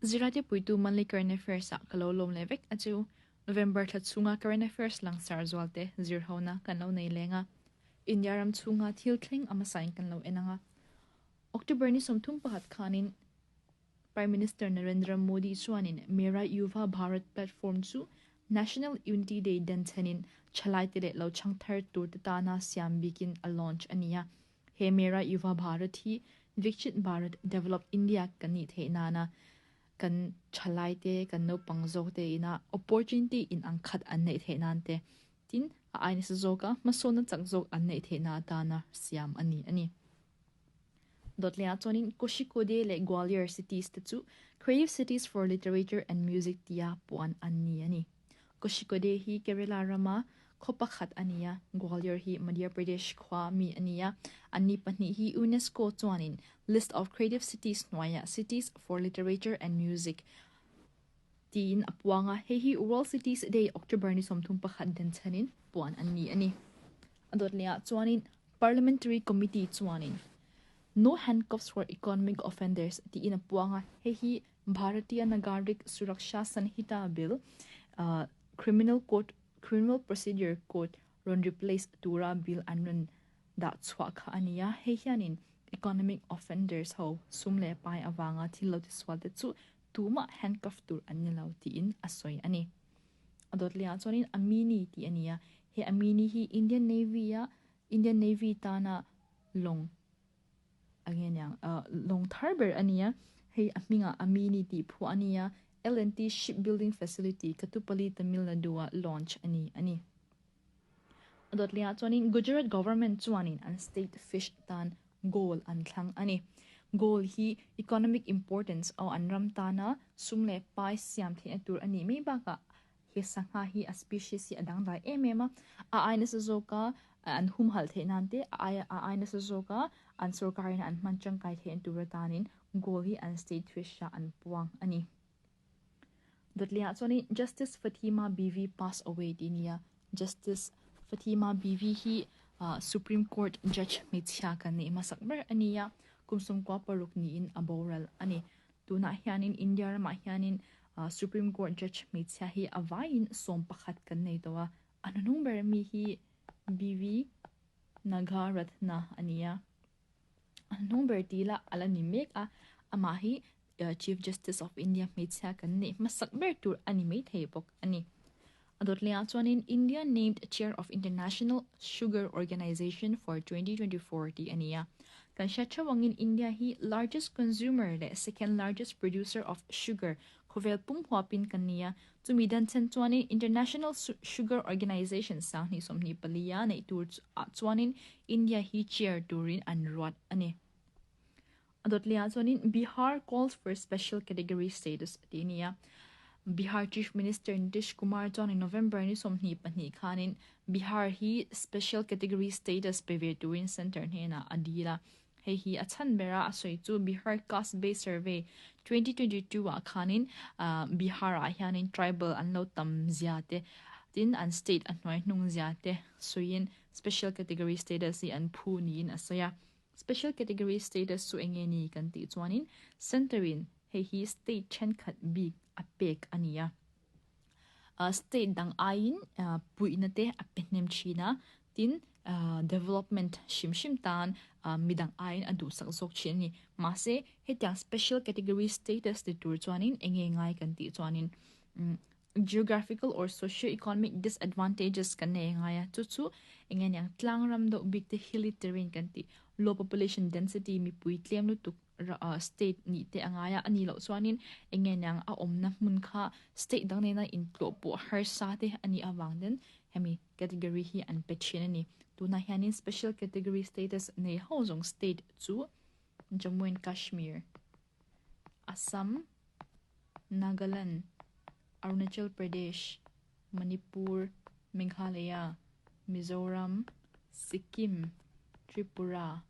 Zirate puitu Monthly Current Affairs ah ka lo lawm leh vek a chu. November thla chhunga Current Affairs langsar zualte zirhona kan lo nei leng a. India ram chhunga thil thleng a hmasain kan lo en ang a. October ni 31 khanin Prime Minister Narendra Modi chuanin Mera Yuva Bharat platform chu National Unity Day den chhenin thalaite leh lo chhang thar turte tana siam bikin a launch a ni a. He Mera Yuva Bharat hi Viksit Bharat, Developed India kan nih theih nana kan thalaite, kan naupang zawkte ina opportunity inang khat an neih theih nan te, tin a ai nasa zawka hmasawnna chak zawk an neih theihna atana siam a ni a ni. Dawtleiah chuanin Kozhikode leh Gwalior cities te chu Creative Cities for Literature and Music tia puan an ni a ni. Kozhikode hi Kerala rama khaw pakhat a ni a, Gwalior hi Madhya Pradesh khua mi a ni a. Anni pahnih hi UNESCO chuanin List of Creative Cities hnuaiah Cities for Literature and Music tiin a puang a, hei hi World Cities Day October ni 31 den chhanin puan an ni a ni. A dawtleiah chuanin Parliamentary Committee chuanin No Handcuffs for Economic Offenders tiin a puang a, hei hi Bharatiya Nagarik Suraksha Sanhita Bill, Criminal Code, Criminal Procedure Code rawn replace tura bill an rawn dah chhuah kha a ni a, hei hianin economic offenders ho sum leh pai avanga thil lo tisual te chu tumah handcuff tur an ni lo tiin a sawi a ni. A dawt lehah chuanin Amini tih a ni a, he Amini hi Indian Navy a Indian Navy tana lawng a nge niang lawng thar ber a ni a, hei a hmingah Amini tih phuah a ni a, L&T Shipbuilding Facility, Katupalli, Tamil Nadu-ah launch a ni a ni. A dawt lehah chuanin Gujarat Government chuanin an state fish tan gold an thlang a ni. Gold hi economic importance aw an ram tana sum leh pai siam theihna tur a nih mai bakah he sangha hi a species hi a dangdai em em a, a ai nasa zawka an humhalh theih nan te a ai a ai nasa zawka an sorkarin an hman tangkai theihna tur atanin gold hi an state fish ah an puang a ni. Dawtliah chuanin Justice Fathima Bivi pass away tih a ni a, Justice Fathima Bivi hi Supreme Court Judge hmeichhia kan neih hmasak ber a ni a, kum 96 niin a boral a ni. Tunah hianin India ramah hianin Supreme Court Judge hmeichhia hi a vaiin 11 kan nei tawh a, a hnuhnung ber mi hi Bivi Nagarathna a ni a. A hnuhnung ber tih lah a la ni mek a, amah hi Chief Justice of India hmeichhia kan neih hmasak ber tur a ni maithei bawk a ni. A dawt lehah chuanin India named Chair of International Sugar Organisation for 2024 tih a ni a. Kan hriat theuh angin India hi largest consumer leh second largest producer of sugar khawvel pum huapin kan ni a. Chumi dan chen chuanin International Sugar Organisation 2024 a neih tur ah chuanin India hi chair turin an ruat a ni. A dawt lehah chuanin Bihar calls for special category status tih a ni a. Bihar Chief Minister Nitish Kumar chuanin November ni 22 khanin Bihar hi special category status pe ve turin centre hnenah a dil a. Hei hi a chhan bera a sawi chu Bihar Caste Based Survey 2022 ah khanin Bihar ah hianin tribal an lo tam zia te tin an state a hnuai hnung zia te sawiin special category status hi an phu niin a sawi a. Special category status chu enge ni kan tih chuanin centre in hei hi state thenkhat bik a pek a ni a. State dang aiin puihna te a pe hnem thin a, tin development hrim hrim tan midang aiin a duhsak zawk thin a ni. Mahse hetiang special category status ti tur chuanin enge ngai kan tih chuanin geographical or socio-economic disadvantages kan nei ngai a, chu chu enge niang tlang ram deuh bik te hilly terrain kan tih low population density mipui tlem lutuk state nih te a ngai a, a nih loh chuanin enge niang a awmna hmun kha state dang nena intlawh pawh harsa te a nih avang ten hemi category hi an pe thin a ni. Tunah hianin special category status nei ho zawng state chu Jammu and Kashmir, Assam, Nagaland, Arunachal Pradesh, Manipur, Meghalaya, Mizoram, Sikkim, Tripura,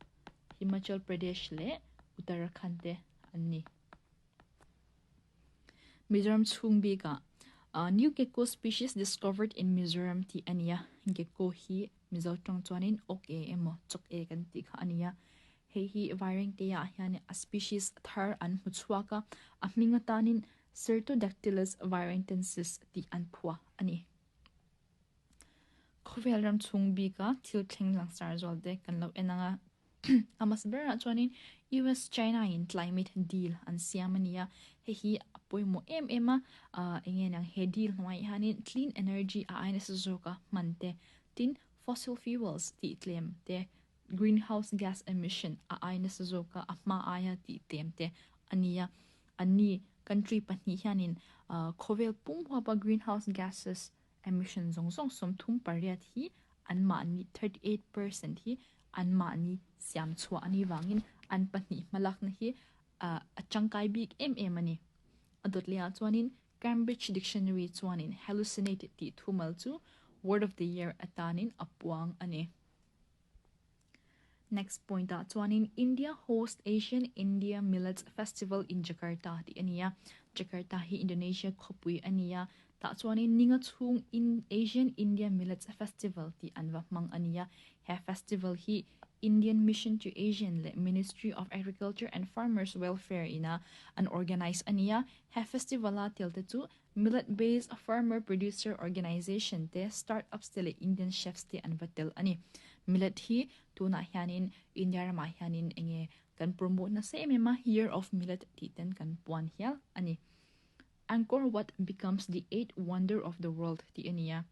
Himachal Pradesh leh Uttarakhand te an ni. Mizoram chhung bikah New gecko species discovered in Mizoram tih a ni a, gecko hi Mizo tawng chuanin awk e emaw chawk e kan tih kha a ni a. Hei hi Vairengte-ah hian a species thar an hmu chhuak a, a hming atanin Cyrtodactylus vairengtensis tih an phuah a ni. Khawvel ram chhung bika thil thleng langsar zual te kan lo en ang a. A hmasa berah chuanin US China in climate deal an siam a ni a, hei hi a pawimawh em em a, eng nge niang he deal hnuaiah hianin clean energy a aia nasa zawka hman te, tin fossil fuels tih tlem te, greenhouse gas emission a aia nasa zawka a hma aia tih tlem te a ni a. Anni country pahnih hianin khawvel pum huapa greenhouse gases emission zawng zawng 38 hi anmahni 38% hi anmahni siam chhuah a nih vangin an pahnih hmalakna hi a tangkai bik em em a ni. A dawt lehah chuanin Cambridge Dictionary chuanin hallucinate tih thumal chu Word of the Year atanin a puang a ni. Next point ah chuanin India host Asian India Millets Festival in Jakarta tih a ni a. Jakarta hi Indonesia khawpui a ni a. Tah chuanin ninga chhung in Asian India Millets Festival tih an va hmang a ni a. He festival hi Indian Mission to Asian leh Ministry of Agriculture and Farmers Welfare ina an organise a ni a. He festival a tel te chu Millet-based farmer producer organisation te, start-ups te leh Indian chefs te an va tel a ni. Millet hi tunah hianin India ramah hianin enge kan promote nasa em em a, Year of Millet tih ten kan puan hial a ni. Angkor Wat becomes the eighth wonder of the world tih a ni a.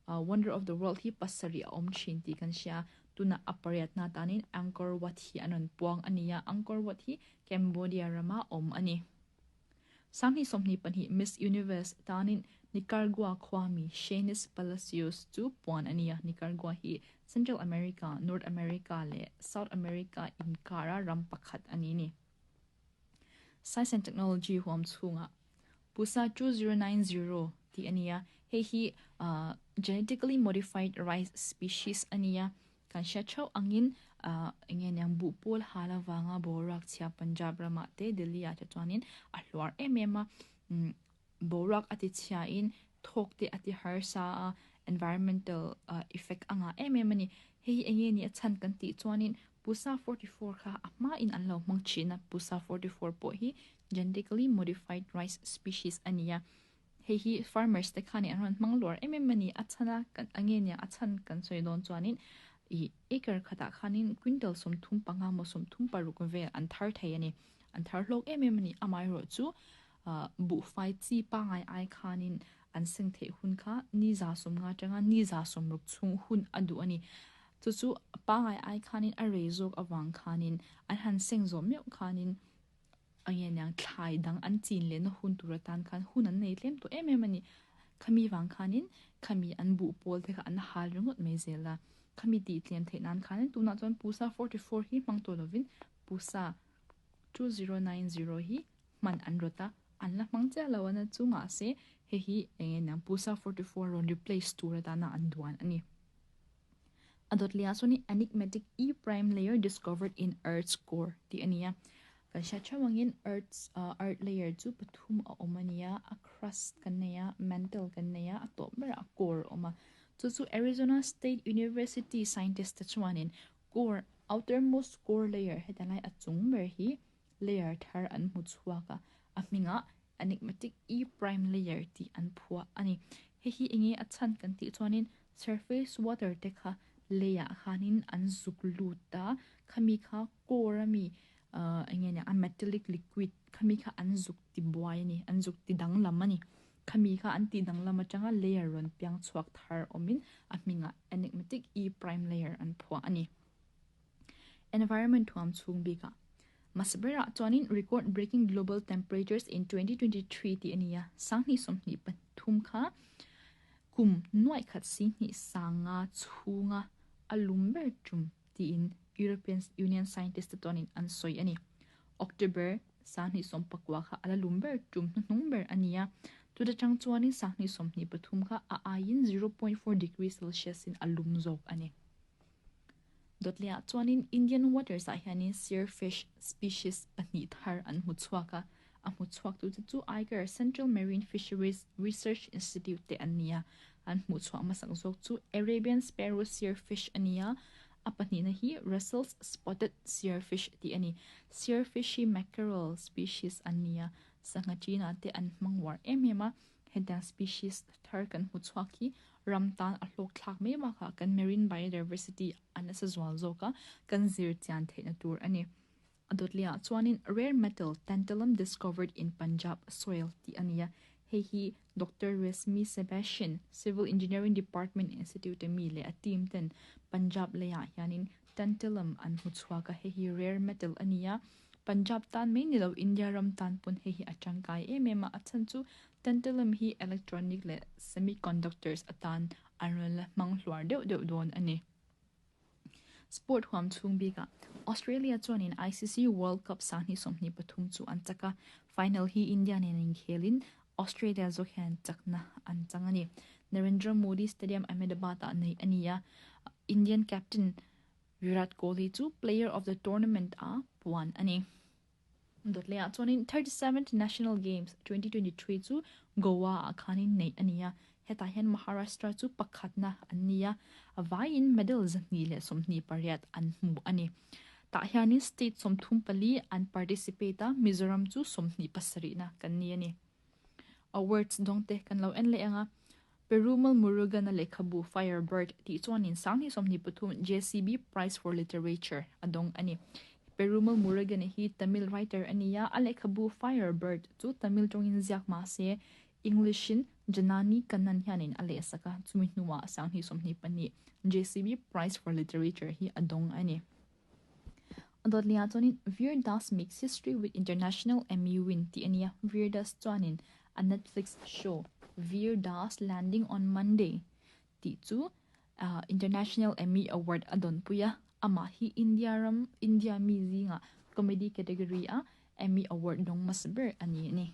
Wonder of the world hi pasarih a awm thin tih kan hria. Tunah a pariatna atanin Angkor Wat hi an rawn puang a ni a. Angkor Wat hi Cambodia rama awm a ni. 2022 Miss Universe tanin Nicaragua khuami Sheynnis Palacios chu puan a ni a, Nicaragua hi Central America, North America leh South America inkara ram pakhat a ni ni. Science and Technology huam chhungah Pusa 2090 tih a ni a, hei hi genetically modified rice species a ni a, Kan hria theuh angin eng nge niang buh pawl hal avanga boruak chhia Punjab ramah te Delhi ah te chuanin a hluar em em a, boruak a ti chhiain thawk te a ti harsa a, environmental effect a ngah em em a ni. Hei hi eng nge ni a chhan kan tih chuanin Pusa 44 kha a hmain an lo hmang thin a, Pusa 44 pawh hi genetically modified rice species a ni a. Hei hi farmers te khanin an rawn hmang luar em em a ni. A chhan a kan a nge nia a chhan kan sawi dawn chuanin ih acre khatah khanin quintal 35 maw 36 vel an thar thei a ni. An thar hlawk em em a ni. Amaherawh chu ah buhfai chi pangai ai khanin an seng theih hun kha ni 150 atanga ni 160 chhung hun a duh a ni. Chu chu pangai ai khanin a rei zawk avang khanin an han seng zawh meuh khanin A nge niang thlai dang an chin lehna hun tur atan khan hun an nei tlem tawh em em a ni. Khami vang khanin khami an buh pawl te kha an hal ringawt mai zel a. Khami tih tlem theih nan khanin tunah chuan Pusa 44 hi hmang tawh lovin Pusa 2090 hi hman an rawt a, an la hmang chiah lo a na chu mahse hei hi eng nge niang Pusa 44 rawn replace tur atana an duan a ni. A dawt lehah chuan in enigmatic E prime layer discovered in Earth's core tih a ni a. Kan hriat theuh angin Earth's Earth layer chu pathum a awm a ni a, a crust kan nei a, mantle kan nei a, a tawp berah a core a awm a. Chu chu Arizona State University scientist te chuanin core outermost core layer heta lai a chung ber hi layer thar an hmu chhuak a, a hmingah enigmatic E prime layer tih an phuah a ni. Hei hi enge a chhan kan tih chuanin surface water te kha leiah khanin an zuk lut a, khami kha core ami enge nia a metallic liquid khami kha an zuk ti buai a ni, an zuk ti danglam a ni. Khami kha an tih danglam atanga layer rawn piang chhuak thar awmin a hmingah enigmatic E prime layer an phuah a ni. Environment thuam chhung bikah hmasa berah chuanin record breaking global temperatures in 2023 tih a ni a, 2023 kha kum nuaih khat si hnih sanga chhunga a lum ber tum tiin European Union scientist te chuanin an sawi a ni. October 2019 kha a la lum ber tum hnuhnung ber a ni a, chuta tang chuanin 2023 kha a aiin 0.4 degree Celsius in a lum zawk a ni. Dawtliah chuanin Indian waters ah hianin seer fish species pahnih thar an hmu chhuak a, a hmu chhuak tu te chu ICAR Central Marine Fisheries Research Institute te an ni a, an hmuh chhuah hmasak zawk chu Arabian sparrow seer fish a ni a, A pahnihna hi Russell's spotted seerfish tih a ni. Seerfish hi mackerel species an ni a, sangha chinah te an hmang uar em em a. Hetiang species thar kan hmu chhuak hi ram tan a hlawk thlak mai bakah kan marine biodiversity a nasa zual zawk a, kan zir chian theihna tur a ni. A dawtliah chuanin Rare metal tantalum discovered in Punjab soil tih a ni a, hei hi Doctor Resmi Sebastian, Civil Engineering Department Institute a mi leh a team ten Punjab leiah hianin tantalum an hmu chhuak a, hei hi rare metal a ni a, Punjab tan mai ni lo India ram tan pawn hei hi a tangkai em em a, a chhan chu tantalum hi electronic leh semiconductors atan an rawn la hmang hluar deuh deuh dawn a ni. Sport huam chhung bikah Australia chuanin ICC World Cup 2023 chu an chak a, final hi India nen inkhelin Australia zawk hian chakna an chang a ni. Narendra Modi Stadium Ahmedabad-ah neih a ni a, Indian captain Virat Kohli chu Player of the Tournament-a puan a ni. Dawtleiah chuanin 37th National Games 2023 chu Goa-ah khanin neih a ni a, hetah hian Maharashtra chu pakhatna an ni a, a vaiin medal 228 an hmu a ni. Tah hianin state 34 an participate a, Mizoram chu 27na kan ni a ni. Awards dawngte kan lo en leh ang a, Perumal Murugan-a lehkhabu Firebird tih chuanin 2023 JCB Prize for Literature a dawng a ni. Perumal Murugan hi Tamil writer a ni a, a lehkhabu Firebird chu Tamil tawngin ziak mah se English-in Janani Kannan hianin a lehsak a, chumi hnuah 2024 JCB Prize for Literature hi a dawng a ni. A dawtliah chuanin Vir Das makes history with international Emmy win tih a ni a, Vir Das chuanin a Netflix show Vir Das Landing on Monday tih chu International Emmy Award a dawnpui a, amah hi India ram India mi zingah comedy category a Emmy Award dawng hmasa ber a ni a ni.